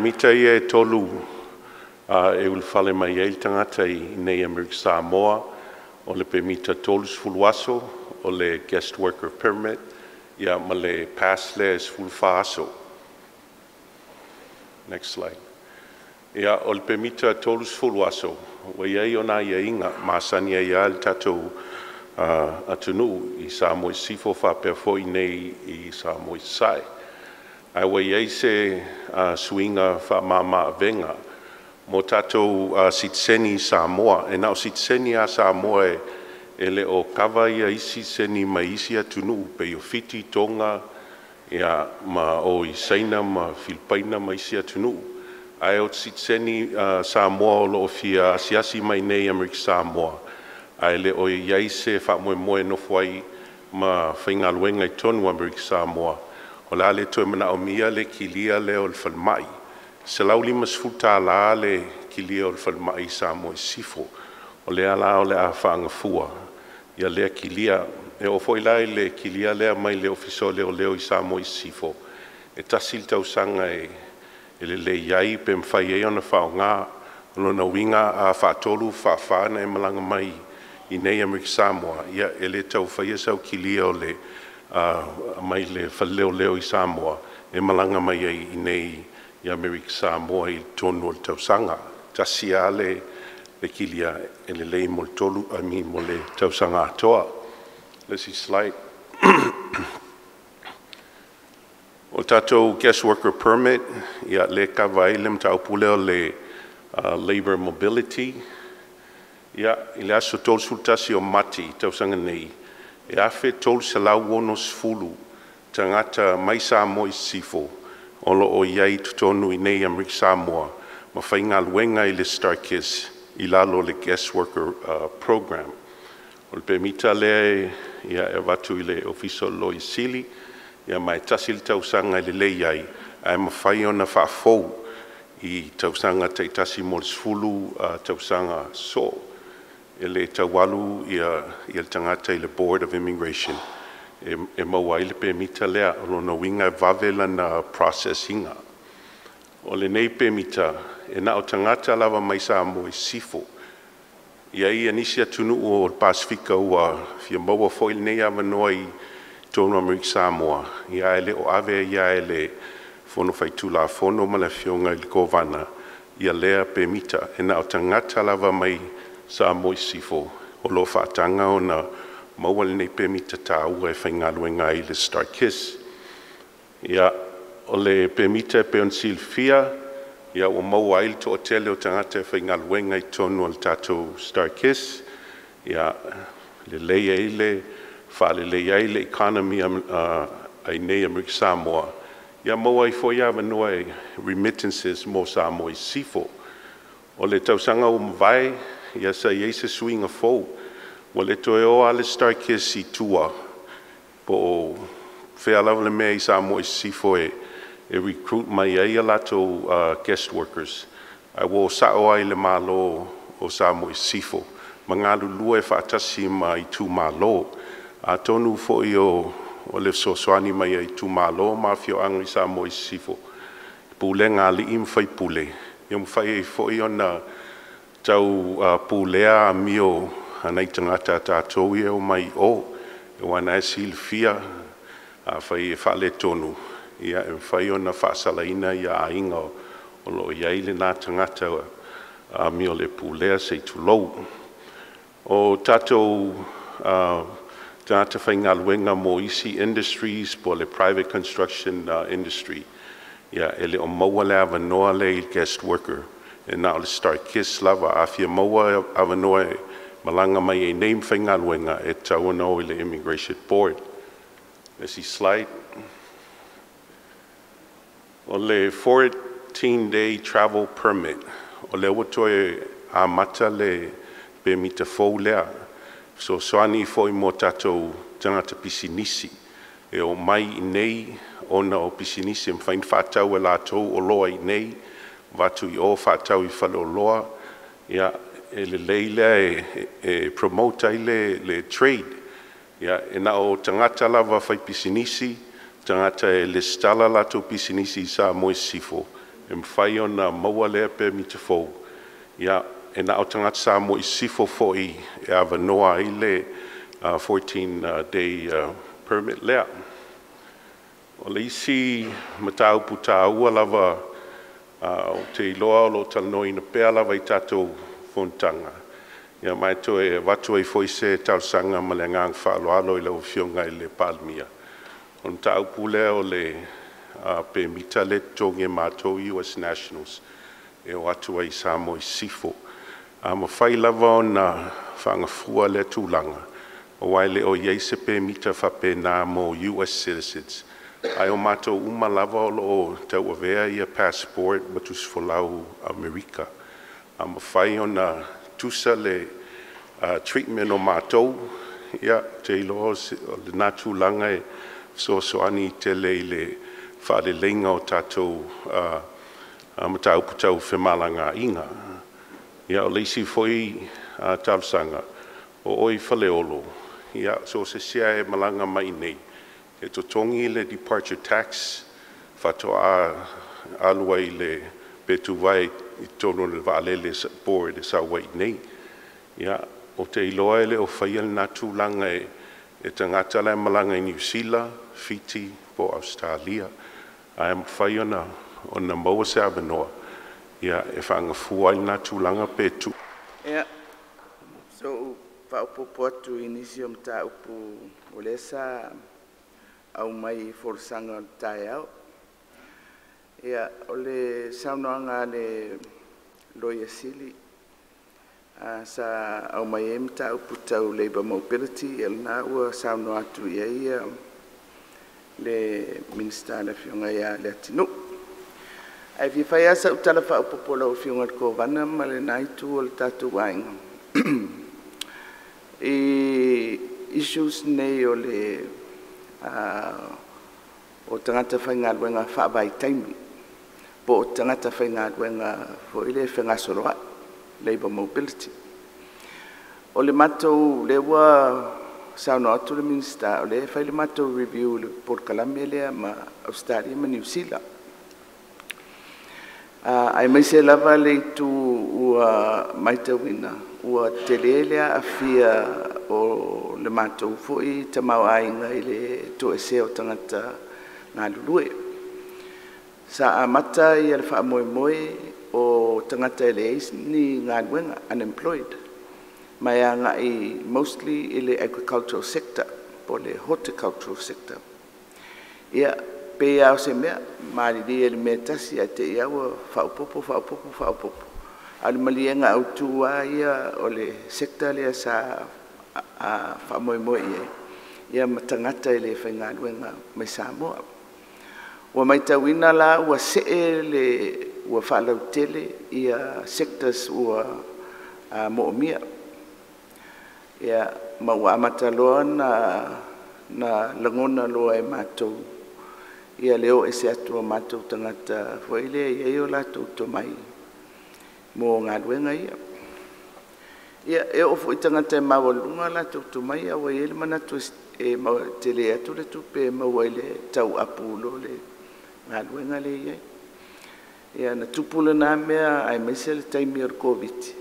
pemita ia e 3 e ulufale mai ai le tagata i Amerika Samoa, o le pemita 30 aso, o le guest worker permit, ia ma le pass lea e 14 aso. Next slide. Ia, o le pemita 30 aso, ua i ai ona aiaiga masani ai lava le tatou atunuu i Samoa i Sisifo faapea foi i inei i Samoa i Sasae. Ae ua i ai se suiga faamama avega mo tatou sitiseni Samoa. E na o sitiseni lava Samoa e le o kava isi sitiseni mai isi atunuu pei o Fiti, Toga, ia ma o i Saina ma Filipaina ma isi atunuu. Ae o sitiseni Samoa o lo o fia asiasi mai i inei i Amerika Samoa ae le o i ai se faamoemoe e nofo ai ma faigaluega i totonu o Amerika Samoa, o le a le toe manaomia le kilia lea o le falemai. E $150 le kilia o le falemai i Samoa i Sisifo. O lea la o le a faagafua lea kilia. E oo foi la i le kilia lea mai le Ofisa o Leoleo i Samoa i Sisifo, e tasi le tausaga e lelei ai pe mafai ai ona faaaoga. O lona uiga a faatolu, faafa ona e malaga mai i Amerika Samoa, ia e le tau faia sau kilia mai le fale leoleo i Samoa e malaga mai ai i Amerika Samoa i totonu o le tausaga. Tasi lava le kilia e lelei mo le 3, I mean mo le tausaga atoa. Le isi slide. O tatou guest worker permit, ia lea e kava ai le mataupu lea o le labor mobility. Ia, i le aso 31 o Mati tausaga nei, e 1360 tagata mai Samoa i Sisifo o lo o i ai i totonu i inei i Amerika Samoa ma faigaluega i le StarKist i lalo o le guest worker program. O le pemita lea e avatu i le Ofisa o le Loia Sili, ia ma e tasi le tausaga e lelei ai, ae mafai ona faafou i tausaga taitasi mo le 10 tausaga sosoo. E le tau alu le tagata i le Board of Immigration e maua ai le pemita lea. O lona uiga e vave lana process ina. O lenei pemita, e na o tagata lava mai Samoa i Sisifo. E i ai nisi atunuu o le Pasefika ua fia maua foi lenei avanoa i totonu o Amerika Samoa, ia ae le o ave ia e le Fono Faitulafono ma le Afioga i le Kovana ia lea pemita. E na o tagata lava mai Samoa i Sisifo o lo o faataga ona maua lenei pemita taua e faigaluega ai i le StarKist. Ia, o le pemita e pei ona silafia, ia ua maua ai le toatele o tagata e faigaluega i totonu o le tatou StarKist. Ia, lelei ai le faaleleia ai le economy a i inei i Amerika Samoa, ia maua ai foi avanoa e remittances mo Samoa i Sisifo. O le tausaga ua mavae, ia sa i ai se suiga fou, ua le toe o lava le StarKist i tua po o fea lava le mea i Samoa i Sisifo e recruit mai ai a latou guest workers, ae ua o sao lava i le Malo o Samoa i Sisifo ma galulue faatasi ma itumalo. Atonu foi o le fesoasoani mai a itumalo ma afioaga i Samoa i Sisifo, pulega a alii ma faipule, ia mafai ai foi ona tau pulea amio a nai tagata a tatou ia e omai i o. Aua o lena e silafia, afai e faaletonu, ia e mafai ona faasalaina aiga o lo o i ai lena tagata amio le pulea se i tulou. O tatou tagata faigaluega mo isi industries po o le private construction industry, ia e le o maua le avanoa lea i guest worker, e na o le StarKist lava. A fia maua avanoa e malaga mai ai nei ma faigaluega, e tatau ona o i le Immigration Board. Le isi slide. O le 14 day travel permit, o lea ua toe amata le pemita fou lea, fesoasoani foi mo tatou tagata pisinisi e omai i inei ona o pisinisi e mafai ona faatau e latou oloa i inei, avatu i o faatau i faleoloa. Ia, e lelei lea e promote ai le trade. Ia, e na o tagata lava faipisinisi, tagata e resitala latou pisinisi i Samoa i Sisifo E mafai ona maua lea pemita fou, ia, e na o tagata Samoa i sisifo foi e avanoa ai le 14 day permit lea. O le isi mataupu taua lava ou te iloa o lo o talanoaina pea lava i tatou fonotaga, ia ma e toe avatu ai foi se talosaga ma le agaga faaaloalo i lau Afioga i le Palemia, o le mataupu lea o le pemita lea e totogi e matou US Nationals e o atu ai i Samoa i Sisifo. A mafai lava ona faagafua lea tulaga, aua e le o i ai se pemita faapena mo US citizens, ae o matou uma lava o lo o tauavea ia passport ma tusifolau Amerika. A mafai ona tusa le treatment o matou, ia, ou te iloa o lena tulaga e fesoasoani tele i le faaleleiga o tatou mataupu tau femalagaaiga. Ia, o le isi foi talosaga, o o i Faleolo, ia, so o se isi lava e malaga mai i inei, e totogi le departure tax faatoa alu ai i le pe tuvae i totonu o le vaalele board e sau ai i inei. Ia, ou te iloa e le o faia lena tulaga e tagata la e malaga i Niu Sila, Fiti po o Ausetalia. Ae mafai ona maua se avanoa e faagafua ai lena tulaga pe tuu Ia, se i ou faaopoopo atu i nisi o mataupu o lea sa aumai i folasaga o le taeao. Ia, o le saunoaga a le Loia Sili sa aumai ai mataupu tau labour mobility, ia o lena ua saunoa atu i ai le Minisita le Afioga ia Leatinuu. Ae fia fai lava sau tala faaopoopo i lau Afioga i le Kovana ma lena itu o le tatou aiga i issues nei o tagata faigaluega faavaitaimi po o tagata faigaluega foi lea e fegasoloai, labour mobility. O le matou lea ua saunoa atu le Minisita o lea e fai le matou review i le polokalame lea ma Ausetalia ma Niu Sila, aemaise lava le itu ua matauina ua tele le aafia o le matou foi tamaoaiga i le toesea o tagata galulue. Sa amata le faamoemoe o tagata e leai ni galuega, unemployed, ma e agai mostly i le agricultural sector po o le horticulture sector. Ia, pei lava o se mea, e malilie i le mea e tasi ae te i lava ua faaopoopo, faaopoopo, faaopoopo. A o le maliega autu lava ia o le sector lea sa faamoemoe i ai, ia ma tagata e le faigaluega mai Samoa. Ua matauina la ua see le ua faalautele sectors ua moomia, ma ua amata loa ona lagona loa e matou le o ese atu o matou tagata foi lea e i ai o latou tomai mo galuega ia. Ia, e oo foi i tagata e maualuluga o latou tomai ae ua i ai le manatu e tele atu le tupe e maua i le tauapu i lo le galuega lea e i ai. Ia na tupu lena mea aemaise le taimi o le Koviti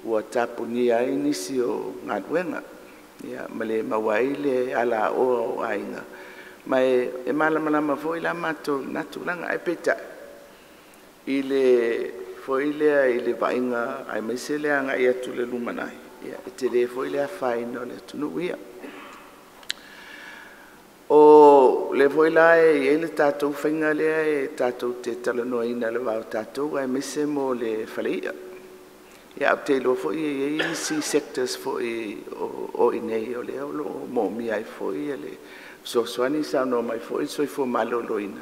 ua tapunia ai nisi o galuega, ma le maua ai le alaoa o aiga, ma e malamalama foi la matou i lena tulaga. Ae peitai i le foi lea i le vaaiga aemaise le agai atu i le lumanai, e tele foi le afaina o le atunuu ia. O lea foi la e i ai le tatou faiga lea e tatou te talanoaina i le va o tatou aemaise mo le fale i'a. Ae ou te iloa foi e i ai isi sectors foi o i inei o lea o lo o moomia ai foi le fesoasoani, saunoa mai foi le Soifua Maloloina.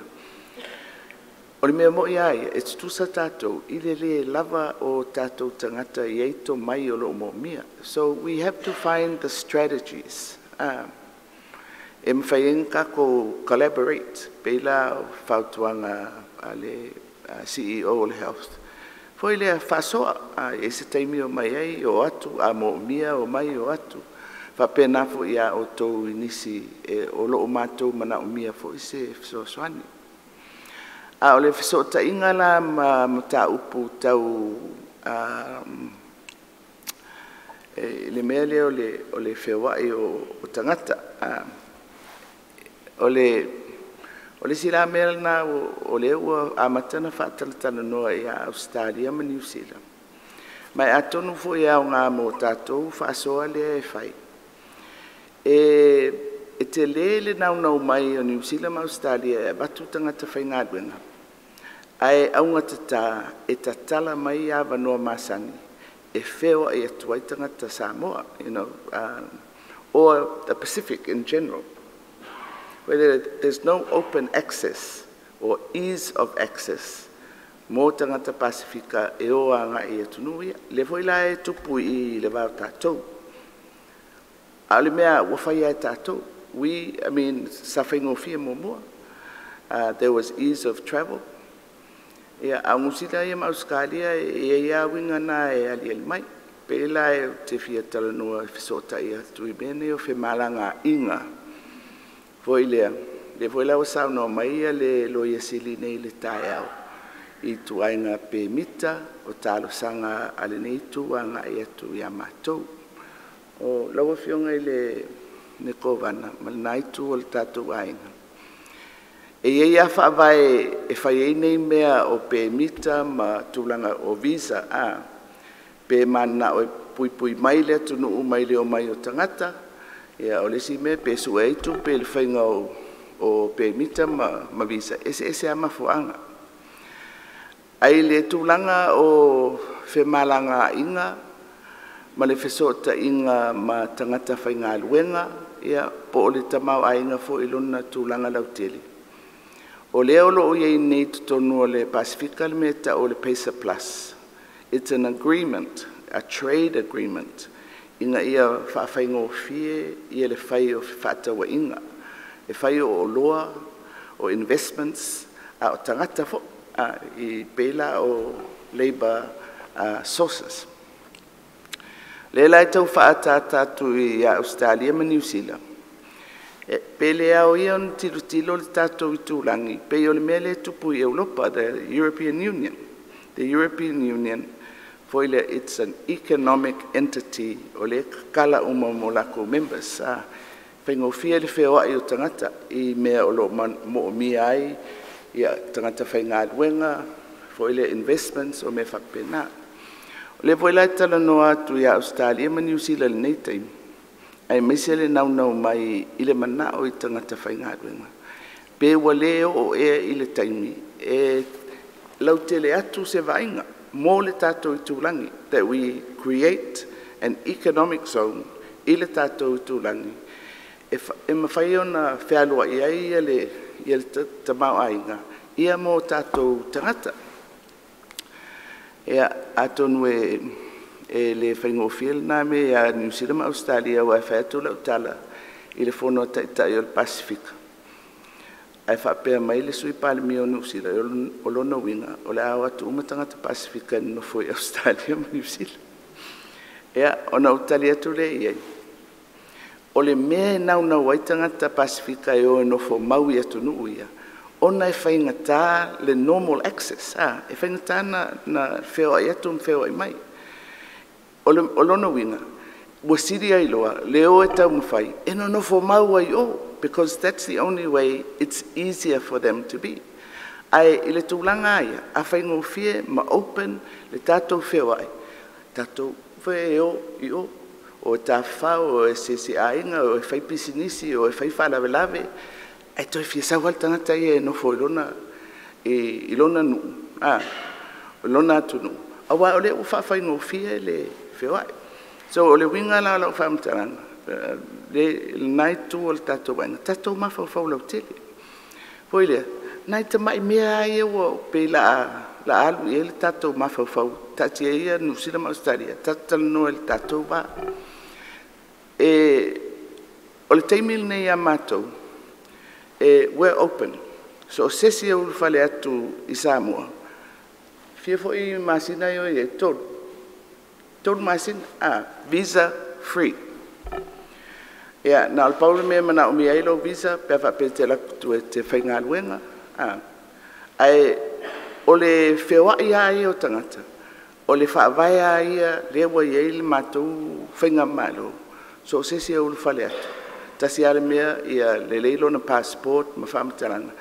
O le mea moi lava ia e tutusa tatou i le le lava o tatou tagata e i ai tomai o lo o moomia. So we have to find the strategies e mafai ai ona tatou collaborate, pei la o fautuaga a le CEO o le Health foi lea faasoa, a i ai se taimi omai ai, o atu, a moomia omai o atu. E faapena foi ia outou i nisi o lo o matou manaomia foi se fesoasoani. A o le fesootaiga la ma mataupu tau le mea lea o le feoai o tagata, o le isi la mea lena o lea ua amata ona faatalatalanoa ia Ausetalia ma Niu Sila, ma e atonu foi e aoga mo tatou faasoa lea e fai, e tele le naunau mai o Niu Sila ma Ausetalia e avatu tagata faigaluega, ae augatata e tatala mai avanoa masani e feoai atu ai tagata Samoa, or the Pacific in general. Whether there's no open access or ease of access mo tagata Pasefika e o agai i atunuu ia. O lea foi la e tupu i le va o tatou. A o le mea ua fai lava e tatou. I mean, sa faigofie muamua. There was ease of travel. Ia, a o Niu Sila ia ma Ausetalia e i ai lava uiga na e aliali mai. Pei la ou te fia talanoa e fesootai atu i mea nei o femalagaaiga foi lea, lea foi la ua saunoa mai le Loia Sili nei i le taeao i ituaiga pemita o talosaga a lenei itu agai atu ia matou. Lau Afioga i le Kovana ma lena itu o le tatou aiga, e i ai lava faavae e fai ai nei mea o pemita ma tulaga o Visa, pe mananao e puipui mai le atunuu mai le omai o tagata, ia o le isi mea pe sue ai tupe i le faiga o pemita ma visa, e eseese lava mafuaaga. Ae i le tulaga o femalagaaiga ma le fesootaiga ma tagata faigaluega po o le tamaoaiga foi i lona tulaga lautele, o lea o lo o i ai nei i totonu o le Pasefika le mea e tau o le PACER Plus. It's an agreement, a trade agreement ina ia faafaigofie le fai o fefaatauaiga, le fai o oloa, o investments, a o tagata foi, e pei la o labour sources. O lea la e tau faaataata atu ia Ausetalia ma Niu Sila, pe le ao ia ona tilotilo le tatou itulagi pei o le mea lea e tupu i Europa, the European Union. The European Union foi lea it's an economic entity o lea e tatala uma mo latou members. E faigofie le feoai o tagata i mea o lo o moomia ai tagata faigaluega, foi lea investments o mea faapena. O lea foi la e talanoa atu ia Ausetalia ma Niu Sila i lenei taimi, aemaise le naunau mai i le manao i tagata faigaluega, pe ua le oo ea i le taimi e lautele atu se vaaiga mo le tatou itulagi, that we create an economic zone i le tatou itulagi e mafai ona fealuai ai le tamaoaiga mo tatou tagata. Ia, atonu e le faigofie lena mea ia Niu Sila ma Ausetalia aua e fai atu lau tala i le Fono a Taitai o le Pasefika ae faapea mai le Sui Palemia o Niu Sila, o lona uiga o le a o atu uma tagata Pasefika e nonofo i Ausetalia ma Niu Sila. Ia, ona ou tali atu lea i ai, o le mea e naunau ai tagata Pasefika e o e nofomau i atunuu ia, ona e faigata le normal access, e faigata ona feoai atu ma feoai mai. O lona uiga ua sili ai loa le o e taumafai e nonofo mau ai i o because that's the only way it's easier for them to be. Ae i le tulaga lava ia, a faigofie ma open le tatou feoai, tatou e o i o, o e tafafao, o e asiasi aiga, o e faipisinisi, o e fai faalavelave, ae toe fia sau lava le tagata ia e nofo i lona nuu, lona atunuu, aua o lea ua faafaigofie le feoai. So, o le uiga la o lau faamatalaga i lena itu o le tatou aiga, tatou mafaufau lautele. Foi lea, nai tamai mea lava ia ua pei o le a alu i ai le tatou mafaufau, taatia ia Niu Sila ma Ausetalia, tatou talanoa i le tatou va. O le taimi lenei ia matou, we're open, so o se isi e ulufale atu i Samoa, e fia foi masina e o i ai? E 3, 3 masina, visa free. Ia na o le pau le mea e manaomia ai lou visa pe a faapea e te alu atu e te faigaluega. Ae o le feoai lava ia o tagata, o le faavae lava ia lea ua i ai le matou faigamalo, so o se isi e ulufale atu, tasi lava le mea ia lelei lona passport ma faamatalaga,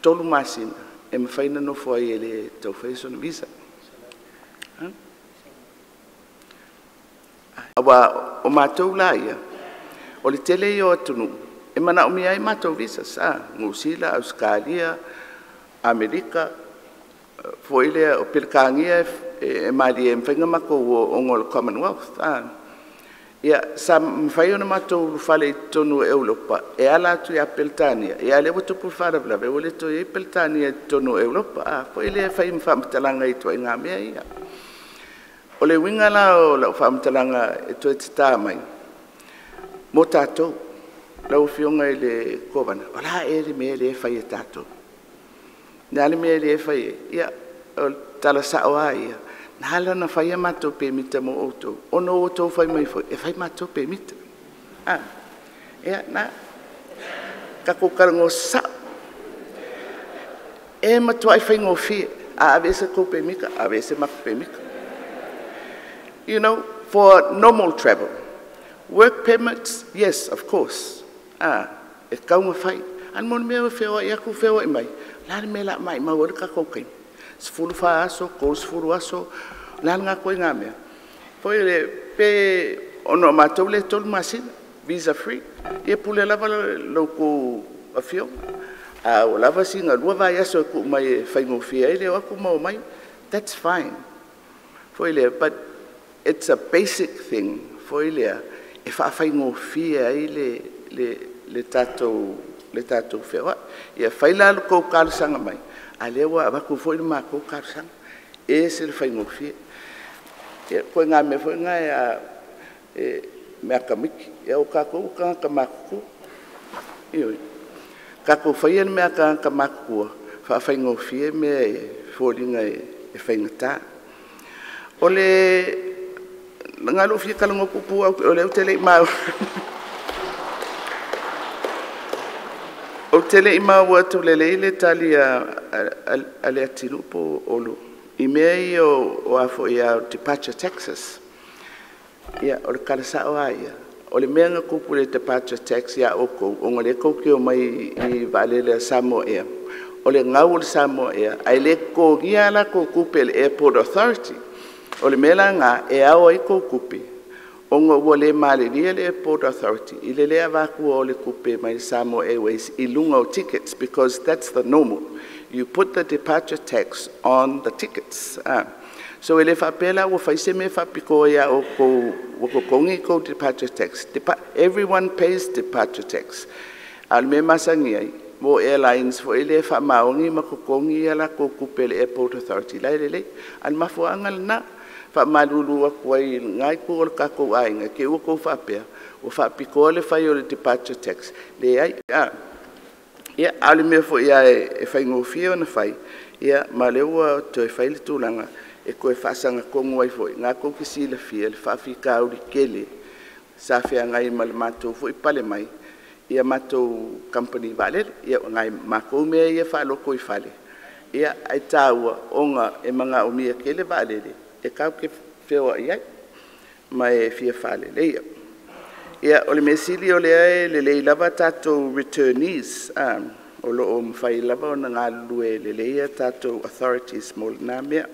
3 masina e mafai ona nofo ai e le tau faia sona visa. Aua o matou la ia, o le tele ia o atunuu e manaomia ai matou visas, Niu Sila, Ausetalia, Amerika, foi lea o Peretania e malie e mafai ona matou o ona o le Commonwealth. Ia, sa mafai ona matou ulufale i totonu o Europa e ala atu ia Peretania, a o lea ua tupu le faalavelave ua le toe i ai Peretania i totonu o Europa foi lea e fai ma faamatalaga i ituaiga mea ia. O le uiga la o lau faamatalaga e toe tata mai mo tatou, lau Afioga i le Kovana, o le a ea le mea lea e fai e tatou? O le a le mea lea e fai ai? Ia, o le tala sao lava ia, na ala ona fai a matou pemita mo outou, ona ua outou fai mai foi e fai matou pemita. Ia lena. Tatou talanoa sasao. E matuai faigofie, a aveese le tou pemita, aveese le matou pemita. For normal travel. Work permits, yes, of course. E tatau ona fai. Ae mo le mea o le feoai atu feoai mai, o le a le mea o le a maumau ai le tatou taimi? 14 aso, 30 aso, o le a lena ituaiga mea? Foi lea, pe… ona o matou lea e 3 masina, visa free. Ia e pule lava la outou Afioga, a ua lava sina 2 vaiaso e tuu mai e faigofie ai le o atu ma omai, that's fine. Foi lea, but it's a basic thing foi lea e faafaigofie ai le tatou feoai. Ia fai la le tou talosaga mai, a o lea ua avatu foi le matou talosaga, e ese le faigofie. Ia, o ituaiga mea foi na e mea atu tamaiti, a o tatou o tagata matutua. Ioe. Tatou faia le mea a tagata matutua, faafaigofie mea e foliga e faigata. Na o lou fia talanoa puupuu lava o lea ou te le i maua, ou te le i maua atu lelei le tali a Leatinuu po o Olo i mea ia o departure taxes. Ia, o le tala sao lava ia, o le mea na tupu i le departure tax ia outou, ona o lea tou te omai i vaalele a le Samoa Air, o le gau o le Samoa Air, ae le totogia a latou tupe e le Airport Authority. O le mea la lena e ao ai tou tupe, ona ua le malilie le Airport Authority i le le avatua o le tupe mai le Samoa Airways i luga o tickets because that's the normal. You put the departure tax on the tickets. So e le faapea la ua fai se mea faapitoa ia outou ua totogi tou departure tax. Everyone pays departure tax. A o le mea e masani ai, mo airlines foi lea e faamaoni ma totogi a latou tupe i le Airport Authority, la e lelei. A o le mafuaaga lena, e faamalulu atu ai i lena itu o le tatou aiga, i te i ua outou faapea ua faapitoa le fai o le departure tax. Leai. Ia, a o le mea foi lava e faigofie ona fai, ma o lea ua toe fai le tulaga e toe faasagatonu ai foi, o lena tou te silafia le faafitauli tele sa feagai ma le matou foi pale mai i matou kamupani vaalele. Ia o nai matou mea ia e faalotoifale, ae taua ona e manaomia tele vaalele e tatou te feoai ai ma e fia faaleleia. Ia, o le mea sili o lea e lelei lava tatou returnees, o lo o mafai lava ona galulue lelei a tatou authorities mo lena mea.